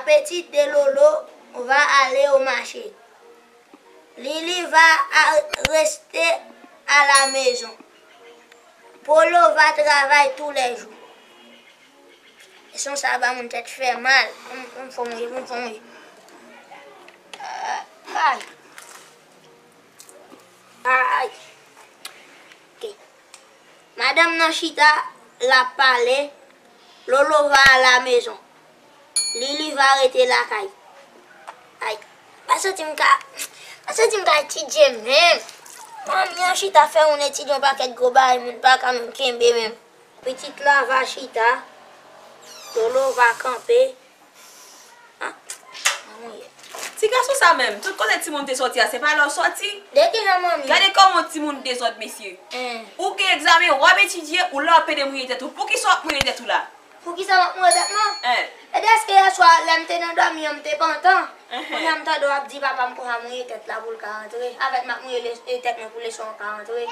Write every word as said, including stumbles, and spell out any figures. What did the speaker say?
Petite de Lolo va aller au marché. Lili va a- rester à la maison. Polo va travailler tous les jours. Leson sa ba moun tèt fè mal. Pou m fè mouye, pou m fè mouye. Ay. Ay. Ok. Madanm nan chita, l ap pale. Lolo va à la maison. Lili va rete lakay. Ay. Pa santi m ka, pa santi m ka etidye menm. Manmi an chita fè yon etidye yon pakèt gwo bagay, moun pa ka menm kenbe menm. Pitit la va chita. Lolo va kanpe. Ah, manman ye. Ti gason sa menm, tout kote timoun te sòti a, se pa la w sòti? De ki jan manmi? Gade kòman timoun dezòd, mesye. Hein. Ou gen egzamen, w ap etidye, ou la w ap pede mouye tèt ou. Poukisa w ap mouye tèt ou la? Poukisa m ap mouye tèt mwen? Hein. E dèske yè swa, lè m te nan dòmi an, m te pantan. Hein. Kounye a m tande w ap di papa m konsa mouye tèt la pou l ka antre. Avèk m ap mouye le- e tèt mwen pou leson an ka antre.